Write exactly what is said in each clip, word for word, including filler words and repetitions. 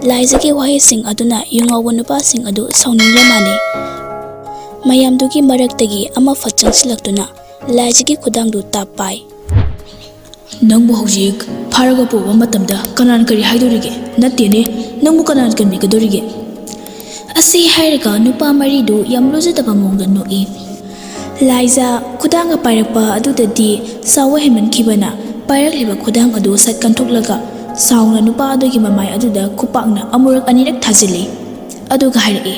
ꯂꯥꯏꯖꯒꯤ ꯋꯥꯍꯩꯁꯤꯡ ꯑꯗꯨꯅ ꯌꯨ ꯉꯥꯎꯕ ꯅꯨꯄꯥꯁꯤꯡ ꯑꯗꯨ ꯁꯥꯎꯅꯤꯡꯕ ꯃꯥꯜꯂꯤ꯫ ꯃꯌꯥꯝꯗꯨꯒꯤ ꯃꯔꯛꯇꯒꯤ ꯑꯃ ꯐꯠ ꯆꯪꯁꯤꯜꯂꯛꯇꯨꯅ ꯂꯥꯏꯖꯒꯤ ꯈꯨꯗꯥꯡꯗꯨ ꯇꯥꯞ ꯄꯥꯏ꯫ "ꯅꯪꯕꯨ ꯍꯧꯖꯤꯛ ꯐꯥꯔꯒ ꯄꯨꯕ ꯃꯇꯝꯗ ꯀꯅꯥꯅ ꯀꯔꯤ ꯍꯥꯏꯗꯣꯔꯤꯒꯦ? ꯅꯠꯇꯦꯅꯦ, ꯅꯪꯕꯨ ꯀꯅꯥꯅ ꯀꯟꯕꯤꯒꯗꯣꯔꯤꯒꯦ?" ꯑꯁꯤ ꯍꯥꯏꯔꯒ ꯅꯨꯄꯥ ꯃꯔꯤꯗꯨ ꯌꯥꯝ ꯂꯨꯖꯗꯕ ꯃꯑꯣꯡꯗ ꯅꯣꯛꯏ꯫ ꯂꯥꯏꯖꯥ ꯈꯨꯗꯥꯡꯒ ꯄꯥꯏꯔꯛꯄ ꯑꯗꯨꯗꯗꯤ ꯁꯥꯎꯕ ꯍꯦꯟꯃꯟꯈꯤꯕꯅ ꯄꯥꯏꯔꯛꯂꯤꯕ ꯈꯨꯗꯥꯡ ꯑꯗꯨ ꯁꯠ ꯀꯟꯊꯣꯛꯂꯒ ꯁꯥꯎꯅ ꯅꯨꯄꯥ ꯑꯗꯨꯒꯤ ꯃꯃꯥꯏ ꯑꯗꯨꯗ ꯈꯨꯄꯥꯛꯅ ꯑꯃꯨꯔꯛ ꯑꯅꯤꯔꯛ ꯊꯥꯖꯤꯜꯂꯤ꯫ ꯑꯗꯨꯒ ꯍꯥꯏꯔꯛꯏ,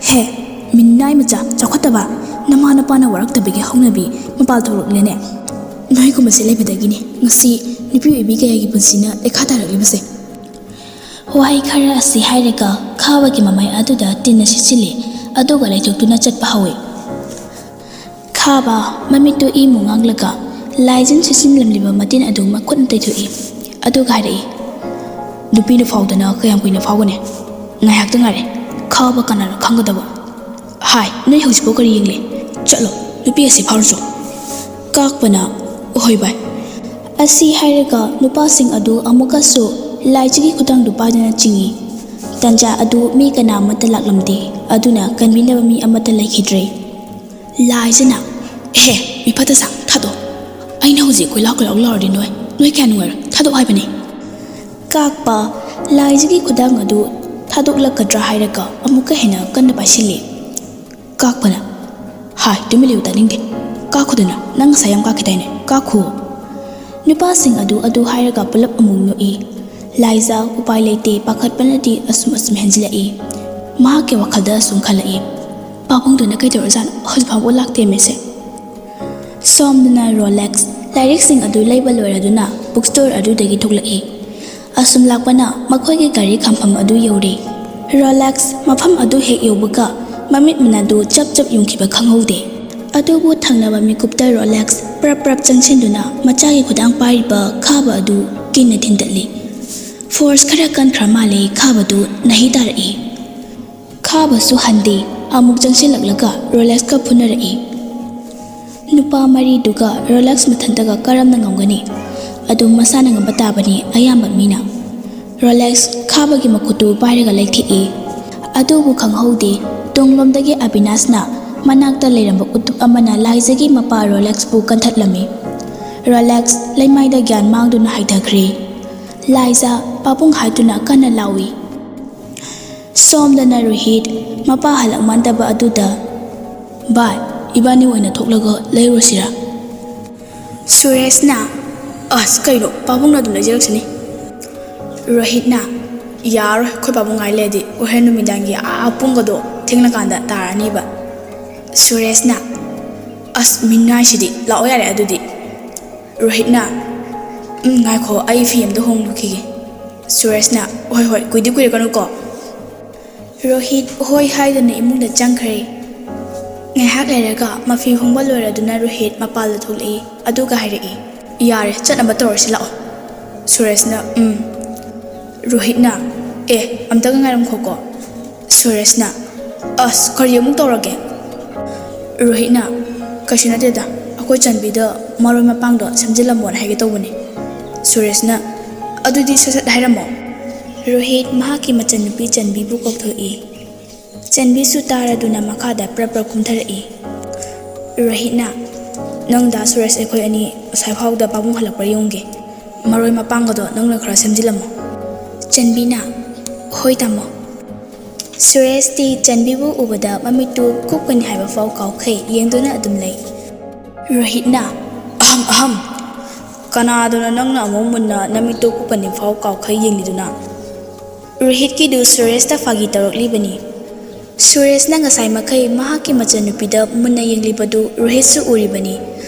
"ꯍꯦ, ꯃꯤꯅꯥꯏ ꯃꯆꯥ ꯆꯥꯎꯈꯠꯇꯕ, ꯅꯃꯥ ꯅꯄꯥꯅ ꯋꯥꯔꯛꯇꯕꯒꯤ ꯍꯧꯅꯕꯤ ꯃꯄꯥꯜ ꯊꯣꯛꯂꯛꯂꯦꯅꯦ꯫ ꯅꯣꯏꯒꯨꯝꯕꯁꯦ ꯂꯩꯕꯗꯒꯤꯅꯤ ꯉꯁꯤ ꯅꯨꯄꯤ ꯑꯣꯏꯕꯤ ꯀꯌꯥꯒꯤ ꯄꯨꯟꯁꯤꯅ ꯂꯩꯈꯥ ꯇꯥꯔꯛꯂꯤꯕꯁꯦ꯫" ꯋꯥꯍꯩ ꯈꯔ ꯑꯁꯤ ꯍꯥꯏꯔꯒ ꯈꯥꯕꯒꯤ ꯃꯃꯥꯏ ꯑꯗꯨꯗ ꯇꯤꯟꯅ ꯁꯤꯠꯆꯤꯜꯂꯤ, ꯑꯗꯨꯒ ꯂꯩꯊꯣꯛꯇꯨꯅ ꯆꯠꯄ ꯍꯧꯏ꯫ ꯈꯥꯕ ꯃꯃꯤꯠꯇꯨ ꯏꯃꯨ ꯉꯥꯡꯂꯒ ꯂꯥꯏꯖꯟ ꯁꯤꯠꯆꯤꯜꯂꯝꯂꯤꯕ ꯃꯇꯤꯟ ꯑꯗꯨ ꯃꯈꯨꯠꯅ ꯇꯩꯊꯣꯛꯏ, ꯑꯗꯨꯒ ꯍꯥꯏꯔꯛꯏ, "ꯅꯨꯄꯤꯅ ꯐꯥꯎꯗꯅ ꯀꯌꯥꯝ ꯀꯨꯏꯅ ꯐꯥꯎꯒꯅꯤ? ꯉꯥꯏꯍꯥꯛꯇ ꯉꯥꯏꯔꯦ꯫ ꯈꯥꯕ ꯀꯅꯥꯅ ꯈꯪꯒꯗꯕ? ꯍꯥꯏ, ꯅꯣꯏ ꯍꯧꯖꯤꯛꯐꯥꯎ ꯀꯔꯤ ꯌꯦꯡꯂꯤ? ꯆꯠꯂꯣ, ꯅꯨꯄꯤ ꯑꯁꯤ ꯐꯥꯔꯨꯆꯣ꯫" ꯀꯥꯛꯄꯅ, "ꯍꯣꯏ ꯚꯥꯏ꯫" ꯑꯁꯤ ꯍꯥꯏꯔꯒ ꯅꯨꯄꯥꯁꯤꯡ ꯑꯗꯨ ꯑꯃꯨꯛꯀꯁꯨ ꯂꯥꯏꯖꯒꯤ ꯈꯨꯗꯥꯡꯗꯨ ꯄꯥꯏꯗꯨꯅ ꯆꯤꯡꯏ꯫ ꯇꯟꯖꯥ ꯑꯗꯨ ꯃꯤ ꯀꯅꯥ ꯑꯃꯠꯇ ꯂꯥꯛꯂꯝꯗꯦ, ꯑꯗꯨꯅ ꯀꯟꯕꯤꯅꯕ ꯃꯤ ꯑꯃꯠꯇ ꯂꯩꯈꯤꯗ꯭ꯔꯦ꯫ ꯂꯥꯏꯖꯅ, "ꯑꯦꯍꯦ, ꯃꯤ ꯐꯠꯇ ꯁꯥ, ꯊꯥꯗꯣꯛ꯫ ꯑꯩꯅ ꯍꯧꯖꯤꯛ ꯀꯣꯏꯂꯥꯎ ꯀꯣꯏꯂꯥꯎ ꯂꯥꯎꯔꯗꯤ ꯅꯣꯏ, ꯅꯣꯏ ꯀꯌꯥ ꯅꯨꯡꯉꯥꯏꯔꯣꯏ, ꯊꯥꯗꯣꯛ ꯍꯥꯏꯕꯅꯤ꯫" ꯀꯥꯛꯄ ꯂꯥꯏꯖꯒꯤ ꯈꯨꯗꯥꯡ ꯑꯗꯨ ꯊꯥꯗꯣꯛꯂꯛꯀꯗ꯭ꯔꯥ ꯍꯥꯏꯔꯒ ꯑꯃꯨꯛꯀ ꯍꯦꯟꯅ ꯀꯟꯅ ꯄꯥꯏꯁꯤꯜꯂꯤ꯫ ꯀꯥꯛꯄꯅ, "ꯍꯥꯏ, ꯇꯨꯃꯤꯟ ꯂꯩꯌꯨ, ꯇꯥꯅꯤꯡꯗꯦ꯫ ꯀꯥꯛꯈꯣꯗꯅ, ꯅꯪ ꯉꯁꯥꯏ ꯌꯥꯝ ꯀꯥꯛꯈꯤꯗꯥꯏꯅꯦ? ꯀꯥꯛꯈꯣ꯫" ꯅꯨꯄꯥꯁꯤꯡ ꯑꯗꯨ ꯑꯗꯨ ꯍꯥꯏꯔꯒ ꯄꯨꯂꯞ ꯑꯃꯨꯛ ꯅꯣꯛꯏ꯫ ꯂꯥꯏꯖ ꯎꯄꯥꯏ ꯂꯩꯇꯦ, ꯄꯥꯈꯠꯄꯅꯗꯤ ꯑꯁꯨꯝ ꯑꯁꯨꯝ ꯍꯦꯟꯖꯤꯜꯂꯛꯏ꯫ ꯃꯍꯥꯛꯀꯤ ꯋꯥꯈꯜꯗ ꯑꯁꯨꯝ ꯈꯜꯂꯛꯏ, "ꯄꯥꯕꯨꯡꯗꯨꯅ ꯀꯩꯗꯧꯔꯖꯥꯠꯅꯣ? ꯍꯧꯖꯤꯛ ꯐꯥꯎꯕ ꯂꯥꯛꯇꯦ ꯃꯦꯁꯦ꯫" ꯁꯣꯝꯗꯅ ꯔꯣꯂꯦꯛꯁ ꯂꯥꯏꯔꯤꯛꯁꯤꯡ ꯑꯗꯨ ꯂꯩꯕ ꯂꯣꯏꯔꯗꯨꯅ ꯕꯨꯛ ꯁ꯭ꯇꯣꯔ ꯑꯗꯨꯗꯒꯤ ꯊꯣꯛꯂꯛꯏ꯫ ꯑꯁꯨꯝ ꯂꯥꯛꯄꯅ ꯃꯈꯣꯏꯒꯤ ꯒꯥꯔꯤ ꯈꯥꯝꯐꯝ ꯑꯗꯨ ꯌꯧꯔꯦ꯫ ꯔꯣꯂꯦꯛꯁ ꯃꯐꯝ ꯑꯗꯨ ꯍꯦꯛ ꯌꯧꯕꯒ ꯃꯃꯤꯠ ꯃꯅꯥꯗꯨ ꯆꯞ ꯆꯞ ꯌꯨꯡꯈꯤꯕ ꯈꯪꯍꯧꯗꯦ꯫ ꯑꯗꯨꯕꯨ ꯊꯪꯅꯕ ꯃꯤꯀꯨꯞꯇ ꯔꯣꯂꯦꯛꯁ ꯄ꯭ꯔꯞ ꯄ꯭ꯔꯞ ꯆꯪꯁꯤꯟꯗꯨꯅ ꯃꯆꯥꯒꯤ ꯈꯨꯗꯥꯡ ꯄꯥꯏꯔꯤꯕ ꯈꯥꯕ ꯑꯗꯨ ꯀꯤꯟꯅ ꯊꯤꯟꯇꯠꯂꯤ꯫ ꯐꯣꯔꯁ ꯈꯔ ꯀꯟꯈ꯭ꯔ ꯃꯥꯜꯂꯦ, ꯈꯥꯕꯗꯨ ꯅꯥꯍꯤ ꯇꯥꯔꯛꯏ꯫ ꯈꯥꯕꯁꯨ ꯍꯟꯗꯦ, ꯑꯃꯨꯛ ꯆꯪꯁꯤꯜꯂꯛꯂꯒ ꯔꯣꯂꯦꯛꯁꯀ ꯐꯨꯅꯔꯛꯏ꯫ ꯅꯨꯄꯥ ꯃꯔꯤꯗꯨꯒ ꯔꯣꯂꯦꯛꯁ ꯃꯊꯟꯇꯒ ꯀꯔꯝꯅ ꯉꯝꯒꯅꯤ? ꯑꯗꯨꯝ ꯃꯁꯥꯅ ꯉꯝꯕ ꯇꯥꯕꯅꯤ ꯑꯌꯥꯝꯕ ꯃꯤꯅ꯫ ꯔꯣꯂꯦꯛꯁ ꯈꯥꯕꯒꯤ ꯃꯈꯨꯠꯇꯨ ꯄꯥꯏꯔꯒ ꯂꯩꯊꯦꯛꯏ꯫ ꯑꯗꯨꯕꯨ ꯈꯪꯍꯧꯗꯦ, ꯇꯨꯡꯂꯣꯝꯗꯒꯤ ꯑꯕꯤꯅꯥꯁꯅ ꯃꯅꯥꯛꯇ ꯂꯩꯔꯝꯕ ꯎꯇꯨꯞ ꯑꯃꯅ ꯂꯥꯏꯖꯒꯤ ꯃꯄꯥ ꯔꯣꯂꯦꯛꯁꯄꯨ ꯀꯟꯊꯠꯂꯝꯃꯤ꯫ ꯔꯣꯂꯦꯛꯁ ꯂꯩꯃꯥꯏꯗ ꯒ꯭ꯌꯥꯟ ꯃꯥꯡꯗꯨꯅ ꯍꯥꯏꯊꯈ꯭ꯔꯦ꯫ ꯂꯥꯏꯖ ꯄꯥꯕꯨꯡ ꯍꯥꯏꯗꯨꯅ ꯀꯟꯅ ꯂꯥꯎꯏ꯫ ꯁꯣꯝꯗꯅ ꯔꯣꯍꯤꯠ ꯃꯄꯥ ꯍꯜꯂꯛꯃꯥꯟꯗꯕ ꯑꯗꯨꯗ, "ꯚꯥꯏ, ꯏꯕꯥꯅꯤ ꯑꯣꯏꯅ ꯊꯣꯛꯂꯒ ꯂꯩꯔꯨꯁꯤꯔꯥ?" ꯁꯨꯔꯦꯁꯅ, "ꯑꯁ, ꯀꯩꯅꯣ, ꯄꯥꯕꯨꯡꯅ ꯑꯗꯨꯝ ꯂꯩꯖꯔꯛꯁꯅꯤ꯫" ꯔꯣꯍꯤꯠꯅ, "ꯌꯥꯔꯣꯏ, ꯑꯩꯈꯣꯏ ꯄꯥꯕꯨꯡ ꯉꯥꯏ ꯂꯩꯔꯗꯤ ꯍꯣꯔꯦꯟ ꯅꯨꯃꯤꯗꯥꯡꯒꯤ ꯑꯥ ꯄꯨꯡꯒꯗꯣ ꯊꯦꯡꯂꯀꯥꯟꯗ ꯇꯥꯔꯅꯤꯕ꯫" ꯁꯨꯔꯦꯁꯅ, "ꯑꯁ, ꯃꯤꯅꯥꯏꯁꯤꯗꯤ, ꯂꯥꯛꯑꯣ ꯌꯥꯔꯦ ꯑꯗꯨꯗꯤ꯫" ꯔꯣꯍꯤꯠꯅ, "ꯎꯝ, ꯉꯥꯏꯈꯣ, ꯑꯩ ꯐꯤ ꯑꯝꯇ ꯍꯣꯡꯗꯣꯛꯈꯤꯒꯦ꯫" ꯁꯨꯔꯦꯁꯅ, "ꯍꯣꯏ, ꯍꯣꯏ, ꯀꯨꯏꯗꯤ ꯀꯨꯏꯔꯛꯀꯅꯨꯀꯣ꯫" ꯔꯣꯍꯤꯠ ꯍꯣꯏ ꯍꯥꯏꯗꯨꯅ ꯏꯃꯨꯡꯗ ꯆꯪꯈ꯭ꯔꯦ꯫ ꯉꯥꯏꯍꯥꯛ ꯂꯩꯔꯒ ꯃꯐꯤ ꯍꯣꯡꯕ ꯂꯣꯏꯔꯗꯨꯅ ꯔꯣꯍꯤꯠ ꯃꯄꯥꯟꯗ ꯊꯣꯛꯂꯛꯏ, ꯑꯗꯨꯒ ꯍꯥꯏꯔꯛꯏ, "ꯌꯥꯔꯦ, ꯆꯠꯅꯕ ꯇꯧꯔꯁꯤ ꯂꯥꯛꯑꯣ꯫" ꯁꯨꯔꯦꯁꯅ, "ꯎꯝ꯫" ꯔꯣꯍꯤꯠꯅ, "ꯑꯦ, ꯑꯝꯇꯒ ꯉꯥꯏꯔꯝꯈꯣꯀꯣ꯫" ꯁꯨꯔꯦꯁꯅ, "ꯑꯁ, ꯀꯔꯤ ꯑꯃꯨꯛ ꯇꯧꯔꯒꯦ?" ꯔꯣꯍꯤꯠꯅ, "ꯀꯩꯁꯨ ꯅꯠꯇꯦꯗ, ꯑꯩꯈꯣꯏ ꯆꯟꯕꯤꯗ ꯃꯔꯣꯏ ꯃꯄꯥꯡꯗꯣ ꯁꯦꯝꯖꯤꯜꯂꯝꯃꯣꯅ ꯍꯥꯏꯒꯦ ꯇꯧꯕꯅꯤ꯫" ꯁꯨꯔꯦꯁꯅ, "ꯑꯗꯨꯗꯤ ꯁꯠ ꯁꯠ ꯍꯥꯏꯔꯝꯃꯣ꯫" ꯔꯣꯍꯤꯠ ꯃꯍꯥꯛꯀꯤ ꯃꯆꯟꯅꯨꯄꯤ ꯆꯟꯕꯤꯕꯨ ꯀꯧꯊꯣꯛꯏ꯫ ꯆꯟꯕꯤꯁꯨ ꯇꯥꯔꯗꯨꯅ ꯃꯈꯥꯗ ꯄ꯭ꯔꯞ ꯄ꯭ꯔꯞ ꯀꯨꯝꯊꯔꯛꯏ꯫ ꯔꯣꯍꯤꯠꯅ, "ꯅꯪ ꯗꯥ ꯁꯨꯔꯦꯁ ꯑꯩꯈꯣꯏ ꯑꯅꯤ ꯑꯁ꯭ꯋꯥꯏꯐꯥꯎꯗ ꯄꯥꯕꯨꯡ ꯍꯜꯂꯛꯄ꯭ꯔꯥ ꯌꯦꯡꯉꯨꯒꯦ꯫ ꯃꯔꯣꯏ ꯃꯄꯥꯡꯒꯗꯣ ꯅꯪꯅ ꯈꯔ ꯁꯦꯝꯖꯤꯜꯂꯝꯃꯣ꯫" ꯆꯟꯕꯤꯅ, "ꯍꯣꯏ ꯇꯥꯃꯣ꯫" ꯁꯨꯔꯦꯁꯇꯤ ꯆꯟꯕꯤꯕꯨ ꯎꯕꯗ ꯃꯃꯤꯠꯇꯨ ꯀꯨꯞꯀꯅꯤ ꯍꯥꯏꯕ ꯐꯥꯎ ꯀꯥꯎꯈꯩ ꯌꯦꯡꯗꯨꯅ ꯑꯗꯨꯝ ꯂꯩ꯫ ꯔꯣꯍꯤꯠꯅ, "ꯑꯍꯝ, ꯑꯍꯝ! ꯀꯅꯥꯗꯨꯅ ꯅꯪꯅ ꯑꯃꯨꯛ ꯃꯨꯟꯅ ꯅꯃꯤꯠꯇꯨ ꯀꯨꯞꯀꯅꯤ ꯐꯥꯎ ꯀꯥꯎꯈꯩ ꯌꯦꯡꯂꯤꯗꯨꯅ?" ꯔꯣꯍꯤꯠꯀꯤꯗꯨ ꯁꯨꯔꯦꯁꯇ ꯐꯥꯒꯤ ꯇꯧꯔꯛꯂꯤꯕꯅꯤ꯫ ꯁꯨꯔꯦꯁꯅ ꯉꯁꯥꯏ ꯃꯈꯩ ꯃꯍꯥꯛꯀꯤ ꯃꯆꯟꯅꯨꯄꯤꯗ ꯃꯨꯟꯅ ꯌꯦꯡꯂꯤꯕꯗꯨ ꯔꯣꯍꯤꯠꯁꯨ ꯎꯔꯤꯕꯅꯤ꯫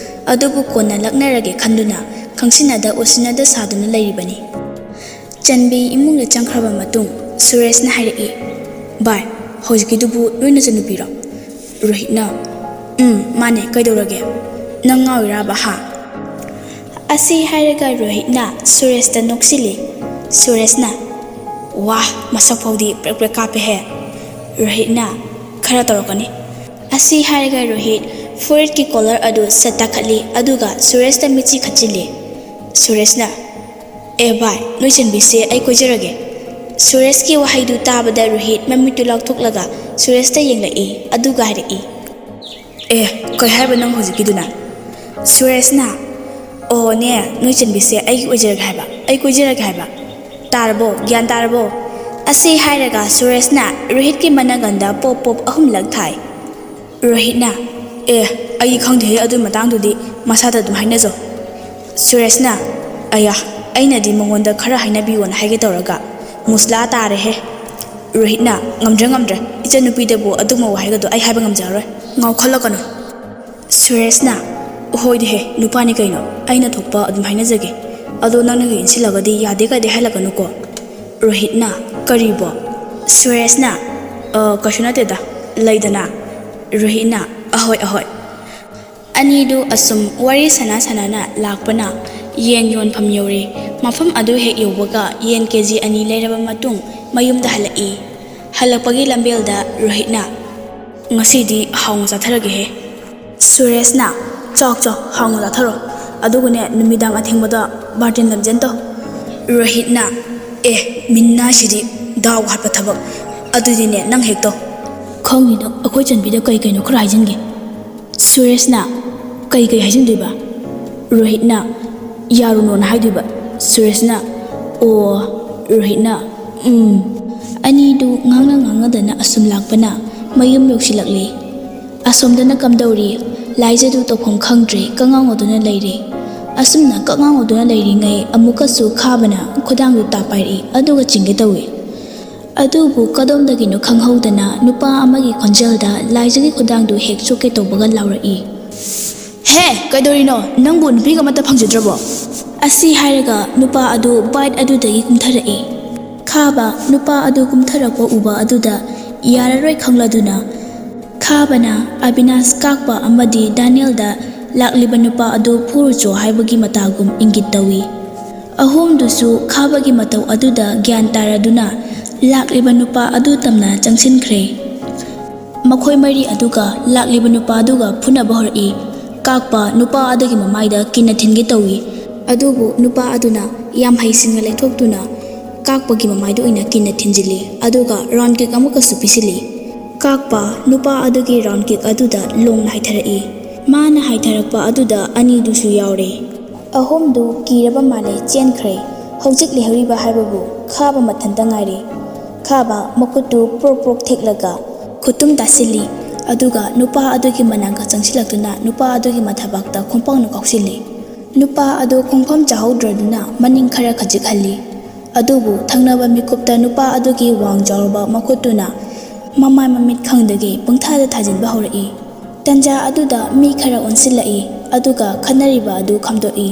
ꯑꯗꯨꯕꯨ ꯀꯣꯟꯅ ꯂꯛꯅꯔꯒꯦ ꯈꯟꯗꯨꯅ ꯈꯪꯁꯤꯟꯅꯗ ꯎꯁꯤꯟꯅꯗ ꯁꯥꯗꯨꯅ ꯂꯩꯔꯤꯕꯅꯤ꯫ ꯆꯟꯕꯤ ꯏꯃꯨꯡꯗ ꯆꯪꯈ꯭ꯔꯕ ꯃꯇꯨꯡ ꯁꯨꯔꯦꯁꯅ ꯍꯥꯏꯔꯛꯏ, "ꯚꯥꯏ, ꯍꯧꯖꯤꯛꯀꯤꯗꯨꯕꯨ ꯅꯣꯏ ꯅꯆꯟꯅꯨꯄꯤꯔꯣ?" ꯔꯣꯍꯤꯠꯅ, "ꯎꯝ, ꯃꯥꯅꯦ, ꯀꯩꯗꯧꯔꯒꯦ? ꯅꯪ ꯉꯥꯎꯔꯤꯔꯥꯕ, ꯍꯥ?" ꯑꯁꯤ ꯍꯥꯏꯔꯒ ꯔꯣꯍꯤꯠꯅ ꯁꯨꯔꯦꯁꯇ ꯅꯣꯛꯁꯤꯜꯂꯤ꯫ ꯁꯨꯔꯦꯁꯅ, "ꯋꯥ, ꯃꯁꯛ ꯐꯥꯎꯗꯤ ꯄ꯭ꯔꯦꯛ ꯄ꯭ꯔꯦꯛ ꯀꯥꯞꯄꯦꯍꯦ꯫" ꯔꯣꯍꯤꯠꯅ, "ꯈꯔ ꯇꯧꯔꯛꯀꯅꯤ꯫" ꯑꯁꯤ ꯍꯥꯏꯔꯒ ꯔꯣꯍꯤꯠ ꯐꯨꯔꯤꯠꯀꯤ ꯀꯣꯂꯔ ꯑꯗꯨ ꯁꯠ ꯇꯥꯈꯠꯂꯤ, ꯑꯗꯨꯒ ꯁꯨꯔꯦꯁꯇ ꯃꯤꯠꯆꯤ ꯈꯠꯆꯤꯜꯂꯤ꯫ ꯁꯨꯔꯦꯁꯅ, ꯑꯦ ꯚꯥꯏ, ꯅꯣꯏ ꯆꯟꯕꯤꯁꯦ ꯑꯩ ꯀꯣꯏꯖꯔꯒꯦ꯫ ꯁꯨꯔꯦꯁꯀꯤ ꯋꯥꯍꯩꯗꯨ ꯇꯥꯕꯗ ꯔꯣꯍꯤꯠ ꯃꯃꯤꯠꯇꯨ ꯂꯥꯎꯊꯣꯛꯂꯒ ꯁꯨꯔꯦꯁꯇ ꯌꯦꯡꯂꯛꯏ, ꯑꯗꯨꯒ ꯍꯥꯏꯔꯛꯏ, "ꯑꯦ, ꯀꯩ ꯍꯥꯏꯕ ꯅꯪ ꯍꯧꯖꯤꯛꯀꯤꯗꯨꯅ?" ꯁꯨꯔꯦꯁꯅ, "ꯑꯣꯅꯦ, ꯅꯣꯏ ꯆꯟꯕꯤꯁꯦ ꯑꯩꯒꯤ ꯑꯣꯏꯖꯔꯒꯦ ꯍꯥꯏꯕ, ꯑꯩ ꯀꯣꯏꯖꯔꯒꯦ ꯍꯥꯏꯕ꯫ ꯇꯥꯔꯕꯣ? ꯒ꯭ꯌꯥꯟ ꯇꯥꯔꯕꯣ?" ꯑꯁꯤ ꯍꯥꯏꯔꯒ ꯁꯨꯔꯦꯁꯅ ꯔꯣꯍꯤꯠꯀꯤ ꯃꯅꯥꯒꯟꯗ ꯄꯣꯞ ꯄꯣꯞ ꯑꯍꯨꯝꯂꯛ ꯊꯥꯏ꯫ ꯔꯣꯍꯤꯠꯅ, "ꯑꯦ, ꯑꯩ ꯈꯪꯗꯦꯍꯦ, ꯑꯗꯨ ꯃꯇꯥꯡꯗꯨꯗꯤ ꯃꯁꯥꯗ ꯑꯗꯨꯝ ꯍꯥꯏꯅꯖꯧ꯫" ꯁꯨꯔꯦꯁꯅ, "ꯑꯌꯥ, ꯑꯩꯅꯗꯤ ꯃꯉꯣꯟꯗ ꯈꯔ ꯍꯥꯏꯅꯕꯤꯌꯣꯅ ꯍꯥꯏꯒꯦ ꯇꯧꯔꯒ ꯃꯨꯁꯂꯥ ꯇꯥꯔꯦꯍꯦ꯫" ꯔꯣꯍꯤꯠꯅ, "ꯉꯝꯗ꯭ꯔꯦ, ꯉꯝꯗ꯭ꯔꯦ, ꯏꯆꯟꯅꯨꯄꯤꯗꯕꯨ ꯑꯗꯨꯒꯨꯝꯕ ꯋꯥꯍꯩꯒꯗꯣ ꯑꯩ ꯍꯥꯏꯕ ꯉꯝꯖꯔꯔꯣꯏ, ꯉꯥꯎꯈꯠꯂꯛꯀꯅꯨ꯫" ꯁꯨꯔꯦꯁꯅ, "ꯍꯣꯏꯗꯤꯍꯦ, ꯅꯨꯄꯥꯅꯤ ꯀꯩꯅꯣ, ꯑꯩꯅ ꯊꯣꯛꯄ ꯑꯗꯨꯝ ꯍꯥꯏꯅꯖꯒꯦ꯫ ꯑꯗꯣ ꯅꯪꯅꯒ ꯏꯟꯁꯤꯜꯂꯒꯗꯤ ꯌꯥꯗꯦ ꯀꯥꯏꯗꯤ ꯍꯥꯏꯂꯛꯀꯅꯨꯀꯣ꯫" ꯔꯣꯍꯤꯠꯅ, "ꯀꯔꯤꯕꯣ?" ꯁꯨꯔꯦꯁꯅ, "ꯑ, ꯀꯩꯁꯨ ꯅꯠꯇꯦꯗ, ꯂꯩꯗꯅ꯫" ꯔꯣꯍꯤꯠꯅ, "ꯑꯍꯣꯏ, ꯑꯍꯣꯏ꯫" ꯑꯅꯤꯗꯨ ꯑꯁꯨꯝ ꯋꯥꯔꯤ ꯁꯥꯟꯅ ꯁꯥꯟꯅꯅ ꯂꯥꯛꯄꯅ ꯌꯦꯟ ꯌꯣꯟꯐꯝ ꯌꯧꯔꯦ꯫ ꯃꯐꯝ ꯑꯗꯨ ꯍꯦꯛ ꯌꯧꯕꯒ ꯌꯦꯟ ꯀꯦ ꯖꯤ ꯑꯅꯤ ꯂꯩꯔꯕ ꯃꯇꯨꯡ ꯃꯌꯨꯝꯗ ꯍꯜꯂꯛꯏ꯫ ꯍꯜꯂꯛꯄꯒꯤ ꯂꯝꯕꯦꯜꯗ ꯔꯣꯍꯤꯠꯅ, "ꯉꯁꯤꯗꯤ ꯍꯥꯎꯅ ꯆꯥꯊꯔꯒꯦꯍꯦ꯫" ꯁꯨꯔꯦꯁꯅ, "ꯆꯥꯎ ꯆꯥꯎ, ꯍꯥꯎꯅ ꯆꯥꯊꯔꯣ꯫ ꯑꯗꯨꯒꯅꯦ, ꯅꯨꯃꯤꯗꯥꯡ ꯑꯊꯦꯡꯕꯗ ꯕꯥꯔꯇꯦꯟ ꯂꯝꯖꯦꯟ ꯇꯧ꯫" ꯔꯣꯍꯤꯠꯅ, "ꯑꯦ, ꯃꯤꯅꯥꯁꯤꯗꯤ ꯗꯥꯎ ꯍꯥꯠꯄ ꯊꯕꯛ꯫ ꯑꯗꯨꯗꯤꯅꯦ, ꯅꯪ ꯍꯦꯛ ꯇꯧ꯫" "ꯈꯪꯅꯤꯗ, ꯑꯩꯈꯣꯏ ꯆꯟꯕꯤꯗ ꯀꯩ ꯀꯩꯅꯣ ꯈꯔ ꯍꯥꯏꯖꯤꯟꯒꯦ꯫" ꯁꯨꯔꯦꯁꯅ, "ꯀꯩ ꯀꯩ ꯍꯥꯏꯖꯤꯟꯗꯣꯏꯕ?" ꯔꯣꯍꯤꯠꯅ, "ꯌꯥꯔꯨꯅꯣꯅ ꯍꯥꯏꯗꯣꯏꯕ꯫" ꯁꯨꯔꯦꯁꯅ, "ꯑꯣ꯫" ꯔꯣꯍꯤꯠꯅ, "ꯎꯝ꯫" ꯑꯅꯤꯗꯨ ꯉꯥꯡꯅ ꯉꯥꯡꯅꯗꯅ ꯑꯁꯨꯝ ꯂꯥꯛꯄꯅ ꯃꯌꯨꯝ ꯌꯧꯁꯤꯜꯂꯛꯂꯤ꯫ ꯑꯁꯣꯝꯗꯅ ꯀꯝꯗꯧꯔꯤ? ꯂꯥꯏꯖꯗꯨ ꯇꯧꯐꯝ ꯈꯪꯗ꯭ꯔꯦ, ꯀꯉꯥꯎꯉꯧꯗꯨꯅ ꯂꯩꯔꯦ꯫ ꯑꯁꯨꯝꯅ ꯀꯉꯥꯎꯉꯧꯗꯨꯅ ꯂꯩꯔꯤꯉꯩ ꯑꯃꯨꯛꯀꯁꯨ ꯈꯥꯕꯅ ꯈꯨꯗꯥꯡꯗꯨ ꯇꯥꯞ ꯄꯥꯏꯔꯛꯏ, ꯑꯗꯨꯒ ꯆꯤꯡꯒꯦ ꯇꯧꯏ꯫ ꯑꯗꯨꯕꯨ ꯀꯗꯣꯝꯗꯒꯤꯅꯣ ꯈꯪꯍꯧꯗꯅ ꯅꯨꯄꯥ ꯑꯃꯒꯤ ꯈꯣꯟꯖꯦꯜꯗ ꯂꯥꯏꯖꯒꯤ ꯈꯨꯗꯥꯡꯗꯨ ꯍꯦꯛ ꯆꯣꯛꯀꯦ ꯇꯧꯕꯒ ꯂꯥꯎꯔꯛꯏ, "ꯍꯦ, ꯀꯩꯗꯧꯔꯤꯅꯣ? ꯅꯪꯕꯨ ꯅꯨꯄꯤꯒ ꯑꯃꯠꯇ ꯐꯪꯖꯗ꯭ꯔꯕꯣ?" ꯑꯁꯤ ꯍꯥꯏꯔꯒ ꯅꯨꯄꯥ ꯑꯗꯨ ꯕꯥꯏꯠ ꯑꯗꯨꯗꯒꯤ ꯀꯨꯝꯊꯔꯛꯏ꯫ ꯈꯥꯕ ꯅꯨꯄꯥ ꯑꯗꯨ ꯀꯨꯝꯊꯔꯛꯄ ꯎꯕ ꯑꯗꯨꯗ ꯌꯥꯔꯔꯣꯏ ꯈꯪꯂꯗꯨꯅ ꯈꯥꯕꯅ ꯑꯕꯤꯅꯥꯁ ꯀꯥꯛꯄ ꯑꯃꯗꯤ ꯗꯥꯅꯤꯌꯦꯜꯗ ꯂꯥꯛꯂꯤꯕ ꯅꯨꯄꯥ ꯑꯗꯨ ꯐꯨꯔꯨꯆꯣ ꯍꯥꯏꯕꯒꯤ ꯃꯇꯥꯒꯨꯝ ꯏꯪꯒꯤꯠ ꯇꯧꯏ꯫ ꯑꯍꯨꯝꯗꯨꯁꯨ ꯈꯥꯕꯒꯤ ꯃꯇꯧ ꯑꯗꯨꯗ ꯒ꯭ꯌꯥꯟ ꯇꯥꯔꯗꯨꯅ ꯂꯥꯛꯂꯤꯕ ꯅꯨꯄꯥ ꯑꯗꯨ ꯇꯝꯅ ꯆꯪꯁꯤꯟꯈ꯭ꯔꯦ꯫ ꯃꯈꯣꯏ ꯃꯔꯤ ꯑꯗꯨꯒ ꯂꯥꯛꯂꯤꯕ ꯅꯨꯄꯥ ꯑꯗꯨꯒ ꯐꯨꯅꯕ ꯍꯧꯔꯛꯏ꯫ ꯀꯥꯛꯄ ꯅꯨꯄꯥ ꯑꯗꯨꯒꯤ ꯃꯃꯥꯏꯗ ꯀꯤꯟꯅ ꯊꯤꯟꯒꯦ ꯇꯧꯏ꯫ ꯑꯗꯨꯕꯨ ꯅꯨꯄꯥ ꯑꯗꯨꯅ ꯌꯥꯝ ꯍꯩꯁꯤꯡꯅ ꯂꯩꯊꯣꯛꯇꯨꯅ ꯀꯥꯛꯄꯒꯤ ꯃꯃꯥꯏꯗ ꯑꯣꯏꯅ ꯀꯤꯟꯅ ꯊꯤꯟꯖꯤꯜꯂꯤ, ꯑꯗꯨꯒ ꯔꯥꯎꯟ ꯀꯤꯛ ꯑꯃꯨꯛꯀꯁꯨ ꯄꯤꯁꯤꯜꯂꯤ꯫ ꯀꯥꯛꯄ ꯅꯨꯄꯥ ꯑꯗꯨꯒꯤ ꯔꯥꯎꯟ ꯀꯤꯛ ꯑꯗꯨꯗ ꯂꯣꯡꯅ ꯍꯥꯏꯊꯔꯛꯏ꯫ ꯃꯥꯅ ꯍꯥꯏꯊꯔꯛꯄ ꯑꯗꯨꯗ ꯑꯅꯤꯗꯨꯁꯨ ꯌꯥꯎꯔꯦ꯫ ꯑꯍꯨꯝꯗꯨ ꯀꯤꯔꯕ ꯃꯥꯜꯂꯦ, ꯆꯦꯟꯈ꯭ꯔꯦ꯫ ꯍꯧꯖꯤꯛ ꯂꯩꯍꯧꯔꯤꯕ ꯍꯥꯏꯕꯕꯨ ꯈꯥꯕ ꯃꯊꯟꯇ ꯉꯥꯏꯔꯦ꯫ ꯈꯥꯕ ꯃꯈꯨꯠꯇꯨ ꯄ꯭ꯔꯣꯛ ꯄ꯭ꯔꯣꯛ ꯊꯦꯛꯂꯒ ꯈꯨꯠꯇꯨꯝ ꯇꯥꯁꯤꯜꯂꯤ, ꯑꯗꯨꯒ ꯅꯨꯄꯥ ꯑꯗꯨꯒꯤ ꯃꯅꯥꯛꯇ ꯆꯪꯁꯤꯜꯂꯛꯇꯨꯅ ꯅꯨꯄꯥ ꯑꯗꯨꯒꯤ ꯃꯊꯕꯥꯛꯇ ꯈꯣꯡꯄꯥꯛꯅ ꯀꯥꯎꯁꯤꯜꯂꯤ꯫ ꯅꯨꯄꯥ ꯑꯗꯨ ꯈꯣꯡꯐꯝ ꯆꯥꯍꯧꯗ꯭ꯔꯗꯨꯅ ꯃꯅꯤꯡ ꯈꯔ ꯈꯖꯤꯛ ꯍꯜꯂꯤ꯫ ꯑꯗꯨꯕꯨ ꯊꯪꯅꯕ ꯃꯤꯀꯨꯞꯇ ꯅꯨꯄꯥ ꯑꯗꯨꯒꯤ ꯋꯥꯡ ꯆꯥꯎꯔꯕ ꯃꯈꯨꯠꯇꯨꯅ ꯃꯃꯥꯏ ꯃꯃꯤꯠ ꯈꯪꯗꯒꯩ ꯄꯪꯊꯥꯗ ꯊꯥꯖꯤꯟꯕ ꯍꯧꯔꯛꯏ꯫ ꯇꯟꯖꯥ ꯑꯗꯨꯗ ꯃꯤ ꯈꯔ ꯑꯣꯟꯁꯤꯜꯂꯛꯏ, ꯑꯗꯨꯒ ꯈꯠꯅꯔꯤꯕ ꯑꯗꯨ ꯈꯥꯝꯗꯣꯛꯏ꯫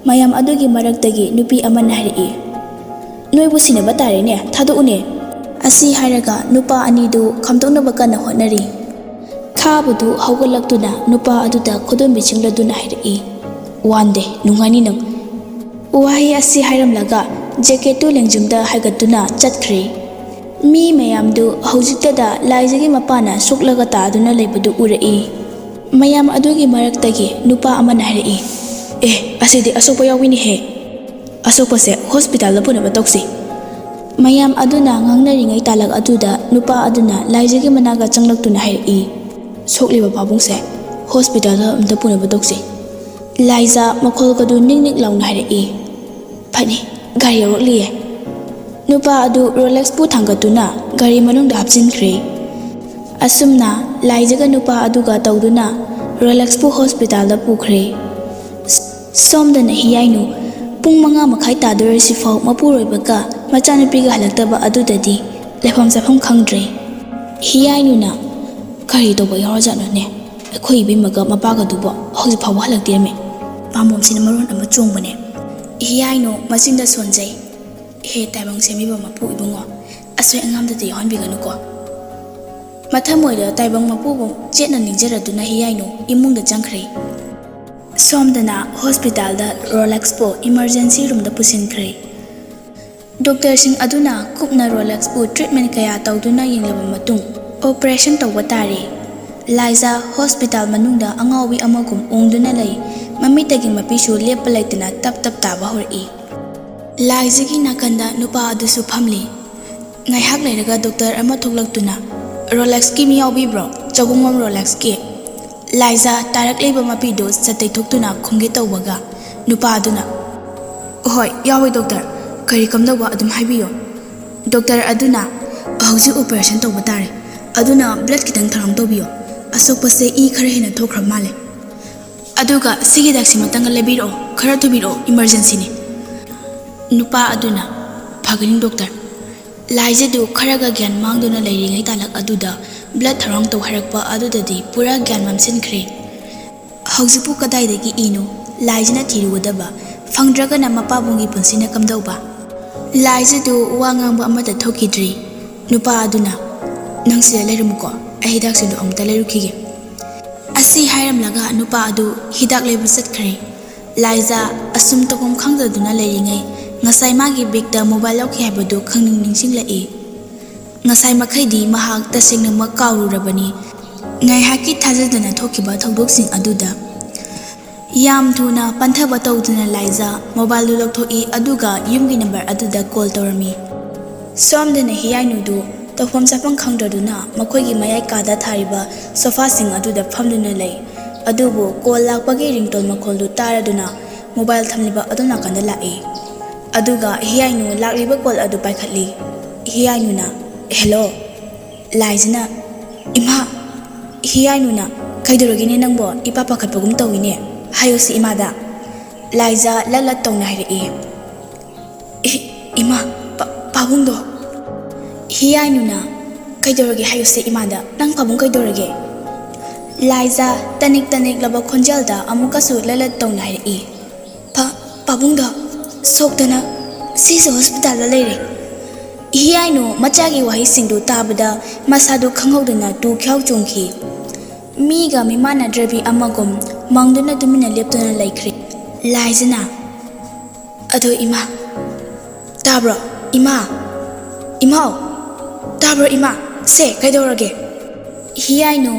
ꯃꯌꯥꯝ ꯑꯗꯨꯒꯤ ꯃꯔꯛꯇꯒꯤ ꯅꯨꯄꯤ ꯑꯃꯅ ꯍꯥꯏꯔꯛꯏ, "ꯅꯣꯏꯕꯨ ꯁꯤꯟꯅꯕ ꯇꯥꯔꯦꯅꯦ, ꯊꯥꯗꯣꯛꯎꯅꯦ!" ꯑꯁꯤ ꯍꯥꯏꯔꯒ ꯅꯨꯄꯥ ꯑꯅꯤꯗꯨ ꯈꯥꯝꯗꯣꯛꯅꯕ ꯀꯟꯅ ꯍꯣꯠꯅꯔꯤ꯫ ꯈꯥꯕꯗꯨ ꯍꯧꯒꯠꯂꯛꯇꯨꯅ ꯅꯨꯄꯥ ꯑꯗꯨꯗ ꯈꯨꯗꯣꯝꯕꯤ ꯆꯤꯡꯂꯗꯨꯅ ꯍꯥꯏꯔꯛꯏ, "ꯋꯥꯟꯗꯦ, ꯅꯨꯡꯉꯥꯏꯅꯤ ꯅꯪ!" ꯋꯥꯍꯩ ꯑꯁꯤ ꯍꯥꯏꯔꯝꯂꯒ ꯖꯦꯀꯦꯠꯇꯨ ꯂꯦꯡꯖꯨꯝꯗ ꯍꯥꯏꯒꯠꯇꯨꯅ ꯆꯠꯈ꯭ꯔꯦ꯫ ꯃꯤ ꯃꯌꯥꯝꯗꯨ ꯍꯧꯖꯤꯛꯇꯗ ꯂꯥꯏꯖꯒꯤ ꯃꯄꯥꯅ ꯁꯣꯛꯂꯒ ꯇꯥꯗꯨꯅ ꯂꯩꯕꯗꯨ ꯎꯔꯛꯏ꯫ ꯃꯌꯥꯝ ꯑꯗꯨꯒꯤ ꯃꯔꯛꯇꯒꯤ ꯅꯨꯄꯥ ꯑꯃꯅ ꯍꯥꯏꯔꯛꯏ, "ꯑꯦ, ꯑꯁꯤꯗꯤ ꯑꯁꯣꯛꯄ ꯌꯥꯎꯏꯅꯦꯍꯦ! ꯑꯁꯣꯛꯄꯁꯦ ꯍꯣꯁꯄꯤꯇꯥꯜꯗ ꯄꯨꯅꯕ ꯇꯧꯁꯤ꯫" ꯃꯌꯥꯝ ꯑꯗꯨꯅ ꯉꯥꯡꯅꯔꯤꯉꯩ ꯇꯥꯂꯛ ꯑꯗꯨꯗ ꯅꯨꯄꯥ ꯑꯗꯨꯅ ꯂꯥꯏꯖꯒꯤ ꯃꯅꯥꯛꯇ ꯆꯪꯂꯛꯇꯨꯅ ꯍꯥꯏꯔꯛꯏ, "ꯁꯣꯛꯂꯤꯕ ꯄꯥꯕꯨꯡꯁꯦ ꯍꯣꯁꯄꯤꯇꯥꯜꯗ ꯑꯝꯇ ꯄꯨꯅꯕ ꯇꯧꯁꯤ꯫" ꯂꯥꯏꯖ ꯃꯈꯣꯜꯒꯗꯨ ꯅꯤꯛ ꯅꯤꯛ ꯂꯥꯎꯅ ꯍꯥꯏꯔꯛꯏ, "ꯐꯅꯤ, ꯒꯥꯔꯤ ꯌꯧꯔꯛꯂꯤꯌꯦ꯫" ꯅꯨꯄꯥ ꯑꯗꯨ ꯔꯣꯂꯦꯛꯁꯄꯨ ꯊꯥꯡꯒꯠꯇꯨꯅ ꯒꯥꯔꯤ ꯃꯅꯨꯡꯗ ꯍꯥꯞꯆꯤꯟꯈ꯭ꯔꯦ꯫ ꯑꯁꯨꯝꯅ ꯂꯥꯏꯖꯒ ꯅꯨꯄꯥ ꯑꯗꯨꯒ ꯇꯧꯗꯨꯅ ꯔꯣꯂꯦꯛꯁꯄꯨ ꯍꯣꯁꯄꯤꯇꯥꯜꯗ ꯄꯨꯈ꯭ꯔꯦ꯫ ꯁꯣꯝꯗꯅ ꯍꯤꯌꯥꯏꯅꯨ ꯄꯨꯡ ꯃꯉꯥ ꯃꯈꯥꯏ ꯇꯥꯗꯣꯔꯁꯤꯐꯥꯎ ꯃꯄꯨꯔꯣꯏꯕꯒ ꯃꯆꯥꯅꯨꯄꯤꯒ ꯍꯜꯂꯛꯇꯕ ꯑꯗꯨꯗꯗꯤ ꯂꯩꯐꯝ ꯆꯥꯐꯝ ꯈꯪꯗ꯭ꯔꯦ꯫ ꯍꯤꯌꯥꯏꯅꯨꯅ, "ꯀꯔꯤ ꯇꯧꯕ ꯌꯥꯎꯔꯖꯥꯠꯅꯣꯅꯦ? ꯑꯩꯈꯣꯏ ꯏꯕꯦꯝꯃꯒ ꯃꯄꯥꯒꯗꯨꯕꯣ ꯍꯧꯖꯤꯛ ꯐꯥꯎꯕ ꯍꯜꯂꯛꯇꯦꯃꯦ꯫ ꯄꯥꯝꯕꯣꯝꯁꯤꯅ ꯃꯔꯣꯟ ꯑꯃ ꯆꯣꯡꯕꯅꯦ꯫" ꯍꯤꯌꯥꯏꯅꯨ ꯃꯆꯤꯟꯗ ꯁꯣꯟꯖꯩ꯫ "ꯍꯦ ꯇꯥꯏꯕꯪ ꯁꯦꯝꯕꯤꯕ ꯃꯄꯨ ꯏꯕꯨꯡꯉꯣ, ꯑꯁꯣꯏ ꯑꯉꯥꯝꯗꯗꯤ ꯌꯥꯎꯍꯟꯕꯤꯒꯅꯨꯀꯣ꯫" ꯃꯊꯃꯣꯏꯗ ꯇꯥꯏꯕꯪ ꯃꯄꯨꯕꯨ ꯆꯦꯠꯅ ꯅꯤꯡꯖꯔꯗꯨꯅ ꯍꯤꯌꯥꯏꯅꯨ ꯏꯃꯨꯡꯗ ꯆꯪꯈ꯭ꯔꯦ꯫ ꯁꯣꯝꯗꯅ ꯍꯣꯁꯄꯤꯇꯥꯜꯗ ꯔꯣꯂꯦꯛꯁꯄꯨ ꯏꯃꯔꯖꯦꯟꯁꯤ ꯔꯨꯝꯗ ꯄꯨꯁꯤꯟꯈ꯭ꯔꯦ꯫ ꯗꯣꯛꯇꯔꯁꯤꯡ ꯑꯗꯨꯅ ꯀꯨꯞꯅ ꯔꯣꯂꯦꯛꯁꯄꯨ ꯇ꯭ꯔꯤꯠꯃꯦꯟ ꯀꯌꯥ ꯇꯧꯗꯨꯅ ꯌꯦꯡꯂꯕ ꯃꯇꯨꯡ ꯑꯣꯄꯔꯦꯁꯟ ꯇꯧꯕ ꯇꯥꯔꯦ꯫ ꯂꯥꯏꯖꯥ ꯍꯣꯁꯄꯤꯇꯥꯜ ꯃꯅꯨꯡꯗ ꯑꯉꯥꯎꯕꯤ ꯑꯃꯒꯨꯝ ꯎꯪꯗꯨꯅ ꯂꯩ꯫ ꯃꯃꯤꯠꯇꯒꯤ ꯃꯄꯤꯁꯨ ꯂꯦꯞꯄ ꯂꯩꯇꯅ ꯇꯞ ꯇꯞ ꯇꯥꯕ ꯍꯧꯔꯛꯏ꯫ ꯂꯥꯏꯖꯒꯤ ꯅꯥꯀꯟꯗ ꯅꯨꯄꯥ ꯑꯗꯨꯁꯨ ꯐꯝꯂꯤ꯫ ꯉꯥꯏꯍꯥꯛ ꯂꯩꯔꯒ ꯗꯣꯛꯇꯔ ꯑꯃ ꯊꯣꯛꯂꯛꯇꯨꯅ "ꯔꯣꯂꯦꯛꯁꯀꯤ ꯃꯤ ꯌꯥꯎꯕꯤꯕ꯭ꯔꯣ? ꯆꯒꯨꯡꯕꯝ ꯔꯣꯂꯦꯛꯁꯀꯤ?" ꯂꯥꯏꯖꯥ ꯇꯥꯔꯛꯂꯤꯕ ꯃꯄꯤꯗꯨ ꯆꯠ ꯇꯩꯊꯣꯛꯇꯨꯅ ꯈꯨꯝꯒꯦ ꯇꯧꯕꯒ ꯅꯨꯄꯥ ꯑꯗꯨꯅ, "ꯍꯣꯏ, ꯌꯥꯎꯋꯦ ꯗꯣꯛꯇꯔ꯫ ꯀꯔꯤ ꯀꯝꯗꯧꯕ ꯑꯗꯨꯝ ꯍꯥꯏꯕꯤꯌꯨ꯫" ꯗꯣꯛꯇꯔ ꯑꯗꯨꯅ, "ꯍꯧꯖꯤꯛ ꯑꯣꯄꯔꯦꯁꯟ ꯇꯧꯕ ꯇꯥꯔꯦ꯫ ꯑꯗꯨꯅ ꯕ꯭ꯂꯗ ꯈꯤꯇꯪ ꯊꯧꯔꯥꯡ ꯇꯧꯕꯤꯌꯨ꯫ ꯑꯁꯣꯛꯄꯁꯦ ꯏ ꯈꯔ ꯍꯦꯟꯅ ꯊꯣꯛꯈ꯭ꯔ ꯃꯥꯜꯂꯦ꯫ ꯑꯗꯨꯒ ꯁꯤꯒꯤ ꯍꯤꯗꯥꯛꯁꯤꯃꯇꯪꯒ ꯂꯩꯕꯤꯔꯛꯑꯣ꯫ ꯈꯔ ꯊꯨꯕꯤꯔꯛꯑꯣ, ꯏꯃꯔꯖꯦꯟꯁꯤꯅꯤ꯫" ꯅꯨꯄꯥ ꯑꯗꯨꯅ, "ꯐꯒꯅꯤ ꯗꯣꯛꯇꯔ꯫" ꯂꯥꯏꯖꯗꯨ ꯈꯔꯒ ꯒ꯭ꯌꯥꯟ ꯃꯥꯡꯗꯨꯅ ꯂꯩꯔꯤꯉꯩ ꯇꯥꯂꯛ ꯑꯗꯨꯗ ꯕ꯭ꯂꯗ ꯊꯧꯔꯥꯡ ꯇꯧ ꯍꯥꯏꯔꯛꯄ ꯑꯗꯨꯗꯗꯤ ꯄꯨꯔꯥ ꯒ꯭ꯌꯥꯟ ꯃꯝꯁꯤꯟꯈ꯭ꯔꯦ꯫ ꯍꯧꯖꯤꯛꯄꯨ ꯀꯗꯥꯏꯗꯒꯤ ꯏꯅꯣ ꯂꯥꯏꯖꯅ ꯊꯤꯔꯨꯒꯗꯕ? ꯐꯪꯗ꯭ꯔꯒꯅ ꯃꯄꯥꯕꯨꯡꯒꯤ ꯄꯨꯟꯁꯤꯅ ꯀꯝꯗꯧꯕ? ꯂꯥꯏꯖꯗꯨ ꯋꯥ ꯉꯥꯡꯕ ꯑꯃꯠꯇ ꯊꯣꯛꯈꯤꯗ꯭ꯔꯤ꯫ ꯅꯨꯄꯥ ꯑꯗꯨꯅ, "ꯅꯪ ꯁꯤꯗ ꯂꯩꯔꯝꯃꯨꯀꯣ, ꯑꯩ ꯍꯤꯗꯥꯛꯁꯤꯡꯗꯣ ꯑꯃꯨꯛꯇ ꯂꯩꯔꯨꯈꯤꯒꯦ꯫" ꯑꯁꯤ ꯍꯥꯏꯔꯝꯂꯒ ꯅꯨꯄꯥ ꯑꯗꯨ ꯍꯤꯗꯥꯛ ꯂꯩꯕ ꯆꯠꯈ꯭ꯔꯦ꯫ ꯂꯥꯏꯖꯥ ꯑꯁꯨꯝ ꯇꯧꯐꯝ ꯈꯪꯗꯗꯨꯅ ꯂꯩꯔꯤꯉꯩ, ꯉꯁꯥꯏ ꯃꯥꯒꯤ ꯕꯦꯒꯇ ꯃꯣꯕꯥꯏꯜ ꯌꯥꯎꯈꯤ ꯍꯥꯏꯕꯗꯨ ꯈꯪꯅꯤꯡ ꯅꯤꯡꯁꯤꯡꯂꯛꯏ꯫ ꯉꯁꯥꯏ ꯃꯈꯩꯗꯤ ꯃꯍꯥꯛ ꯇꯁꯦꯡꯅꯃꯛ ꯀꯥꯎꯔꯨꯔꯕꯅꯤ꯫ ꯉꯥꯏꯍꯥꯛꯀꯤ ꯊꯥꯖꯗꯅ ꯊꯣꯛꯈꯤꯕ ꯊꯧꯗꯣꯛꯁꯤꯡ ꯑꯗꯨꯗ ꯌꯥꯝ ꯊꯨꯅ ꯄꯟꯊꯕ ꯇꯧꯗꯨꯅ ꯂꯥꯏꯖꯥ ꯃꯣꯕꯥꯏꯜꯗꯨ ꯂꯧꯊꯣꯛꯏ, ꯑꯗꯨꯒ ꯌꯨꯝꯒꯤ ꯅꯝꯕꯔ ꯑꯗꯨꯗ ꯀꯣꯜ ꯇꯧꯔꯝꯃꯤ꯫ ꯁꯣꯝꯗꯅ ꯍꯤꯌꯥꯏꯅꯨꯗꯨ ꯇꯧꯐꯝ ꯆꯥꯐꯝ ꯈꯪꯗ꯭ꯔꯗꯨꯅ ꯃꯈꯣꯏꯒꯤ ꯃꯌꯥꯏ ꯀꯥꯗ ꯊꯥꯔꯤꯕ ꯁꯣꯐꯥꯁꯤꯡ ꯑꯗꯨꯗ ꯐꯝꯗꯨꯅ ꯂꯩ꯫ ꯑꯗꯨꯕꯨ ꯀꯣꯜ ꯂꯥꯛꯄꯒꯤ ꯔꯤꯡꯇꯣꯟ ꯃꯈꯣꯜꯗꯨ ꯇꯥꯔꯗꯨꯅ ꯃꯣꯕꯥꯏꯜ ꯊꯝꯂꯤꯕ ꯑꯗꯣꯝ ꯅꯥꯀꯟꯗ ꯂꯥꯛꯏ꯫ ꯑꯗꯨꯒ ꯍꯤꯌꯥꯏꯅꯨ ꯂꯥꯛꯂꯤꯕ ꯀꯣꯜ ꯑꯗꯨ ꯄꯥꯏꯈꯠꯂꯤ꯫ ꯍꯤꯌꯥꯏꯅꯨꯅ, "ꯍꯦꯜꯂꯣ꯫" ꯂꯥꯏꯖꯅ, "ꯏꯃꯥ!" ꯍꯤꯌꯥꯏꯅꯨꯅ, "ꯀꯩꯗꯧꯔꯒꯦꯅꯦ ꯅꯪꯕꯣ? ꯏꯄꯥ ꯄꯥꯈꯠꯄꯒꯨꯝ ꯇꯧꯏꯅꯦ꯫ ꯍꯥꯏꯌꯨꯁꯤ ꯏꯃꯥꯗ꯫" ꯂꯥꯏꯖ ꯂꯠ ꯂꯠ ꯇꯧꯅ ꯍꯥꯏꯔꯛꯏ꯫ "ꯏ-, ꯏꯃꯥ, ꯄꯥ-, ꯄꯥꯕꯨꯡꯗꯣ꯫" ꯍꯤꯌꯥꯏꯅꯨꯅ, "ꯀꯩꯗꯧꯔꯒꯦ ꯍꯥꯏꯌꯨꯁꯦ ꯏꯃꯥꯗ? ꯅꯪ ꯄꯥꯕꯨꯡ ꯀꯩꯗꯧꯔꯒꯦ?" ꯂꯥꯏꯖ ꯇꯅꯤꯛ ꯇꯅꯤꯛꯂꯕ ꯈꯣꯟꯖꯦꯜꯗ ꯑꯃꯨꯛꯀꯁꯨ ꯂꯠ ꯂꯠ ꯇꯧꯅ ꯍꯥꯏꯔꯛꯏ꯫ "ꯄꯥ-, ꯄꯥꯕꯨꯡꯗꯣ ꯁꯣꯛꯇꯅ ꯁꯤꯁꯨ ꯍꯣꯁꯄꯤꯇꯥꯜꯗ ꯂꯩꯔꯦ꯫" ꯍꯤꯌꯥꯏꯅꯨ ꯃꯆꯥꯒꯤ ꯋꯥꯍꯩꯁꯤꯡꯗꯨ ꯇꯥꯕꯗ ꯃꯁꯥꯗꯨ ꯈꯪꯍꯧꯗꯅ ꯇꯨ ꯈ꯭ꯌꯥꯎ ꯆꯣꯡꯈꯤ꯫ ꯃꯤꯒ ꯃꯤꯃꯥꯟꯅꯗ꯭ꯔꯕꯤ ꯑꯃꯒꯨꯝ ꯃꯪꯗꯨꯅ ꯇꯨꯃꯤꯟꯅ ꯂꯦꯞꯇꯨꯅ ꯂꯩꯈ꯭ꯔꯦ꯫ ꯂꯥꯏꯖꯅ, "ꯑꯗꯣ ꯏꯃꯥ, ꯇꯥꯕ꯭ꯔꯣ? ꯏꯃꯥ, ꯏꯃꯥꯎ, ꯇꯥꯕ꯭ꯔꯣ ꯏꯃꯥ? ꯁꯦ, ꯀꯩꯗꯧꯔꯒꯦ?" ꯍꯤꯌꯥꯏꯅꯨ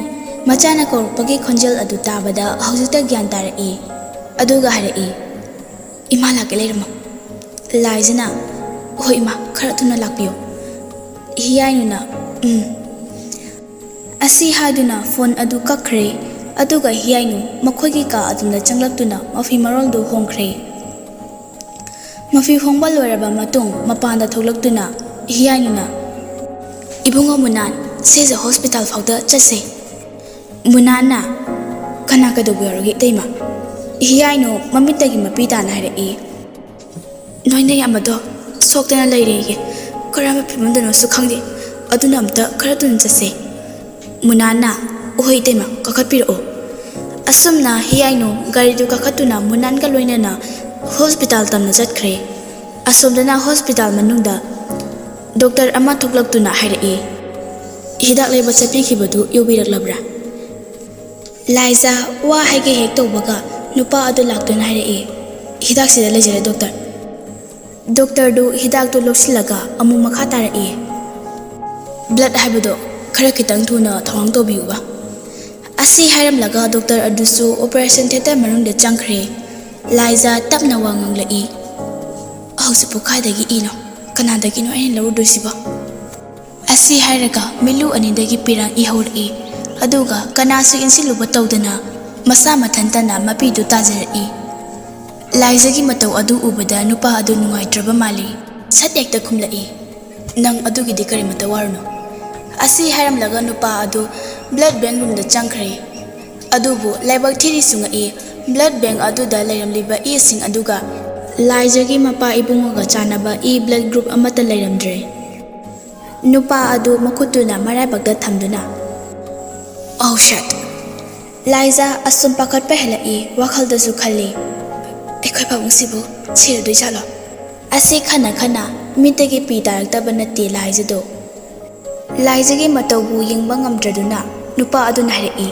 ꯃꯆꯥꯅ ꯀꯧꯔꯛꯄꯒꯤ ꯈꯣꯟꯖꯦꯜ ꯑꯗꯨ ꯇꯥꯕꯗ ꯍꯧꯖꯤꯛꯇ ꯒ꯭ꯌꯥꯟ ꯇꯥꯔꯛꯏ꯫ ꯑꯗꯨꯒ ꯍꯥꯏꯔꯛꯏ, "ꯏꯃꯥ ꯂꯥꯛꯀꯦ, ꯂꯩꯔꯝꯃꯣ꯫" ꯂꯥꯏꯖꯅ, "ꯍꯣꯏ ꯏꯃꯥ, ꯈꯔ ꯊꯨꯅ ꯂꯥꯛꯄꯤꯌꯨ꯫" ꯍꯤꯌꯥꯏꯅꯨꯅ, "ꯎꯝ꯫" ꯑꯁꯤ ꯍꯥꯏꯗꯨꯅ ꯐꯣꯟ ꯑꯗꯨ ꯀꯛꯈ꯭ꯔꯦ꯫ ꯑꯗꯨꯒ ꯍꯤꯌꯥꯏꯅꯨ ꯃꯈꯣꯏꯒꯤ ꯀꯥ ꯑꯗꯨꯗ ꯆꯪꯂꯛꯇꯨꯅ ꯃꯐꯤ ꯃꯔꯣꯜꯗꯨ ꯍꯣꯡꯈ꯭ꯔꯦ꯫ ꯃꯐꯤ ꯍꯣꯡꯕ ꯂꯣꯏꯔꯕ ꯃꯇꯨꯡ ꯃꯄꯥꯟꯗ ꯊꯣꯛꯂꯛꯇꯨꯅ ꯍꯤꯌꯥꯏꯅꯨꯅ, "ꯏꯕꯨꯡꯉꯣ ꯃꯨꯅꯥꯟ, ꯁꯤꯁꯦ ꯍꯣꯁꯄꯤꯇꯥꯜ ꯐꯥꯎꯗ ꯆꯠꯁꯦ꯫" ꯃꯨꯅꯥꯟꯅ, "ꯀꯅꯥ ꯀꯩꯗꯧꯕ ꯌꯥꯎꯔꯒꯦ ꯏꯇꯩꯃ?" ꯍꯤꯌꯥꯏꯅꯨ ꯃꯃꯤꯠꯇꯒꯤ ꯃꯄꯤ ꯇꯥꯅ ꯍꯥꯏꯔꯛꯏ, "ꯅꯣꯏꯅ ꯌꯥꯝꯕꯗꯣ ꯁꯣꯛꯇꯅ ꯂꯩꯔꯦꯌꯦ, ꯀꯔꯝꯕ ꯐꯤꯕꯝꯗꯅꯣꯁꯨ ꯈꯪꯗꯦ, ꯑꯗꯨꯅ ꯑꯝꯇ ꯈꯔ ꯊꯨꯅ ꯆꯠꯁꯦ꯫" ꯃꯨꯅꯥꯟꯅ, "ꯍꯣꯏ ꯏꯇꯩꯃ, ꯀꯥꯈꯠꯄꯤꯔꯛꯑꯣ꯫" ꯑꯁꯨꯝꯅ ꯍꯤꯌꯥꯏꯅꯨ ꯒꯥꯔꯤꯗꯨ ꯀꯥꯈꯠꯇꯨꯅ ꯃꯨꯅꯥꯟꯒ ꯂꯣꯏꯅꯅ ꯍꯣꯁꯄꯤꯇꯥꯜ ꯇꯝꯅ ꯆꯠꯈ꯭ꯔꯦ꯫ ꯑꯁꯣꯝꯗꯅ ꯍꯣꯁꯄꯤꯇꯥꯜ ꯃꯅꯨꯡꯗ ꯗꯣꯛꯇꯔ ꯑꯃ ꯊꯣꯛꯂꯛꯇꯨꯅ ꯍꯥꯏꯔꯛꯏ, "ꯍꯤꯗꯥꯛ ꯂꯩꯕ ꯆꯠꯄꯤꯈꯤꯕꯗꯨ ꯌꯧꯕꯤꯔꯛꯂꯕ꯭ꯔꯥ?" ꯂꯥꯏꯖꯥ ꯋꯥ ꯍꯥꯏꯒꯦ ꯍꯦꯛ ꯇꯧꯕꯒ ꯅꯨꯄꯥ ꯑꯗꯨ ꯂꯥꯛꯇꯨꯅ ꯍꯥꯏꯔꯛꯏ, "ꯍꯤꯗꯥꯛꯁꯤꯗ ꯂꯩꯖꯔꯦ ꯗꯣꯛꯇꯔ꯫" ꯗꯣꯛꯇꯔꯗꯨ ꯍꯤꯗꯥꯛꯇꯨ ꯂꯧꯁꯤꯜꯂꯒ ꯑꯃꯨꯛ ꯃꯈꯥ ꯇꯥꯔꯛꯏ, "ꯕ꯭ꯂꯗ ꯍꯥꯏꯕꯗꯣ ꯈꯔ ꯈꯤꯇꯪ ꯊꯨꯅ ꯊꯧꯔꯥꯡ ꯇꯧꯕꯤꯌꯨꯕ꯫" ꯑꯁꯤ ꯍꯥꯏꯔꯝꯂꯒ ꯗꯣꯛꯇꯔ ꯑꯗꯨꯁꯨ ꯑꯣꯄꯔꯦꯁꯟ ꯊꯤꯌꯦꯇꯔ ꯃꯅꯨꯡꯗ ꯆꯪꯈ꯭ꯔꯦ꯫ ꯂꯥꯏꯖꯥ ꯇꯞꯅ ꯋꯥ ꯉꯥꯡꯂꯛꯏ, "ꯍꯧꯖꯤꯛꯄꯨ ꯀꯥꯏꯗꯒꯤ ꯏꯅꯣ? ꯀꯅꯥꯗꯒꯤꯅꯣ ꯑꯩꯅ ꯂꯧꯔꯨꯗꯣꯏꯁꯤꯕꯣ?" ꯑꯁꯤ ꯍꯥꯏꯔꯒ ꯃꯤꯠꯂꯨ ꯑꯅꯤꯗꯒꯤ ꯄꯤꯔꯥꯡ ꯏꯍꯧꯔꯛꯏ꯫ ꯑꯗꯨꯒ ꯀꯅꯥꯁꯨ ꯏꯟꯁꯤꯜꯂꯨꯕ ꯇꯧꯗꯅ ꯃꯁꯥ ꯃꯊꯟꯇꯅ ꯃꯄꯤꯗꯨ ꯇꯥꯖꯔꯛꯏ꯫ ꯂꯥꯏꯖꯒꯤ ꯃꯇꯧ ꯑꯗꯨ ꯎꯕꯗ ꯅꯨꯄꯥ ꯑꯗꯨ ꯅꯨꯡꯉꯥꯏꯇ꯭ꯔꯕ ꯃꯥꯜꯂꯤ꯫ ꯁꯠ ꯍꯦꯛꯇ ꯈꯨꯝꯂꯛꯏ, "ꯅꯪ ꯑꯗꯨꯒꯤꯗꯤ ꯀꯔꯤꯃꯇ ꯋꯥꯔꯨꯅꯨ꯫" ꯑꯁꯤ ꯍꯥꯏꯔꯝꯂꯒ ꯅꯨꯄꯥ ꯑꯗꯨ ꯕ꯭ꯂꯗ ꯕꯦꯡ ꯔꯨꯝꯗ ꯆꯪꯈ꯭ꯔꯦ꯫ ꯑꯗꯨꯕꯨ ꯂꯥꯏꯕꯛ ꯊꯤꯔꯤ ꯆꯨꯡꯉꯛꯏ, ꯕ꯭ꯂꯗ ꯕꯦꯡ ꯑꯗꯨꯗ ꯂꯩꯔꯝꯂꯤꯕ ꯏꯁꯤꯡ ꯑꯗꯨꯒ ꯂꯥꯏꯖꯒꯤ ꯃꯄꯥ ꯏꯕꯨꯡꯉꯣꯒ ꯆꯥꯟꯅꯕ ꯏ ꯕ꯭ꯂꯗ ꯒ꯭ꯔꯨꯞ ꯑꯃꯠꯇ ꯂꯩꯔꯝꯗ꯭ꯔꯦ꯫ ꯅꯨꯄꯥ ꯑꯗꯨ ꯃꯈꯨꯠꯇꯨꯅ ꯃꯔꯥꯏꯕꯛꯇ ꯊꯝꯗꯨꯅ, "Oh shit!" ꯂꯥꯏꯖꯥ ꯑꯁꯨꯝ ꯄꯥꯈꯠꯄ ꯍꯦꯜꯂꯛꯏ, ꯋꯥꯈꯜꯗꯁꯨ ꯈꯜꯂꯤ, "ꯑꯩꯈꯣꯏ ꯄꯥꯕꯨꯡꯁꯤꯕꯨ ꯁꯤꯔꯗꯣꯏꯖꯥꯠꯂꯣ?" ꯑꯁꯤ ꯈꯟꯅ ꯈꯟꯅ ꯃꯤꯠꯇꯒꯤ ꯄꯤ ꯇꯥꯔꯛꯇꯕ ꯅꯠꯇꯦ ꯂꯥꯏꯖꯗꯣ꯫ ꯂꯥꯏꯖꯒꯤ ꯃꯇꯧꯕꯨ ꯌꯦꯡꯕ ꯉꯝꯗ꯭ꯔꯗꯨꯅ ꯅꯨꯄꯥ ꯑꯗꯨꯅ ꯍꯥꯏꯔꯛꯏ,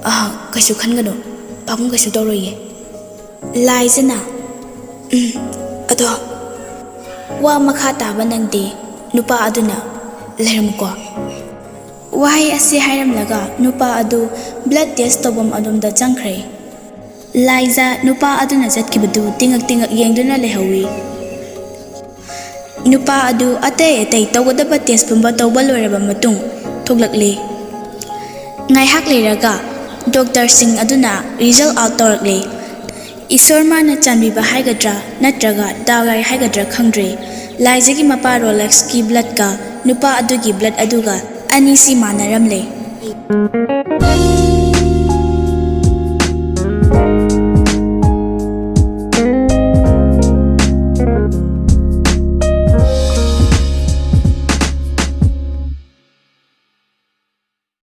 "ꯑꯍ, ꯀꯩꯁꯨ ꯈꯟꯒꯅꯨ, ꯄꯥꯕꯨꯡ ꯀꯩꯁꯨ ꯇꯧꯔꯣꯏꯌꯦ꯫" ꯂꯥꯏꯖꯅ, "ꯎꯝ, ꯑꯗꯣ ꯋꯥ ꯃꯈꯥ ꯇꯥꯕ ꯅꯪꯗꯦ꯫" ꯅꯨꯄꯥ ꯑꯗꯨꯅ, "ꯂꯩꯔꯝꯃꯨꯀꯣ꯫" ꯋꯥꯍꯩ ꯑꯁꯤ ꯍꯥꯏꯔꯝꯂꯒ ꯅꯨꯄꯥ ꯑꯗꯨ ꯕ꯭ꯂꯗ ꯇꯦꯁ ꯇꯧꯐꯝ ꯑꯗꯣꯝꯗ ꯆꯪꯈ꯭ꯔꯦ꯫ ꯂꯥꯏꯖꯥ ꯅꯨꯄꯥ ꯑꯗꯨꯅ ꯆꯠꯈꯤꯕꯗꯨ ꯇꯤꯉꯛ ꯇꯤꯉꯛ ꯌꯦꯡꯗꯨꯅ ꯂꯩꯍꯧꯏ꯫ ꯅꯨꯄꯥ ꯑꯗꯨ ꯑꯇꯩ ꯑꯇꯩ ꯇꯧꯒꯗꯕ ꯇꯦꯁ ꯄꯨꯝꯕ ꯇꯧꯕ ꯂꯣꯏꯔꯕ ꯃꯇꯨꯡ ꯊꯣꯛꯂꯛꯂꯦ꯫ ꯉꯥꯏꯍꯥꯛ ꯂꯩꯔꯒ ꯗꯣꯛꯇꯔꯁꯤꯡ ꯑꯗꯨꯅ ꯔꯤꯖꯜ ꯑꯥꯎꯠ ꯇꯧꯔꯛꯂꯦ꯫ ꯏꯁꯣꯔ ꯃꯥꯅ ꯆꯥꯟꯕꯤꯕ ꯍꯥꯏꯒꯗ꯭ꯔꯥ ꯅꯠꯇ꯭ꯔꯒ ꯗꯥꯎ ꯌꯥꯏ ꯍꯥꯏꯒꯗ꯭ꯔꯥ ꯈꯪꯗ꯭ꯔꯦ, ꯂꯥꯏꯖꯥꯒꯤ ꯃꯄꯥ ꯔꯣꯂꯦꯛꯁꯀꯤ ꯕ꯭ꯂꯗꯀ ꯅꯨꯄꯥ ꯑꯗꯨꯒꯤ ꯕ꯭ꯂꯗ ꯑꯗꯨꯒ ꯑꯅꯤꯁꯤ ꯃꯥꯟꯅꯔꯝꯂꯦ꯫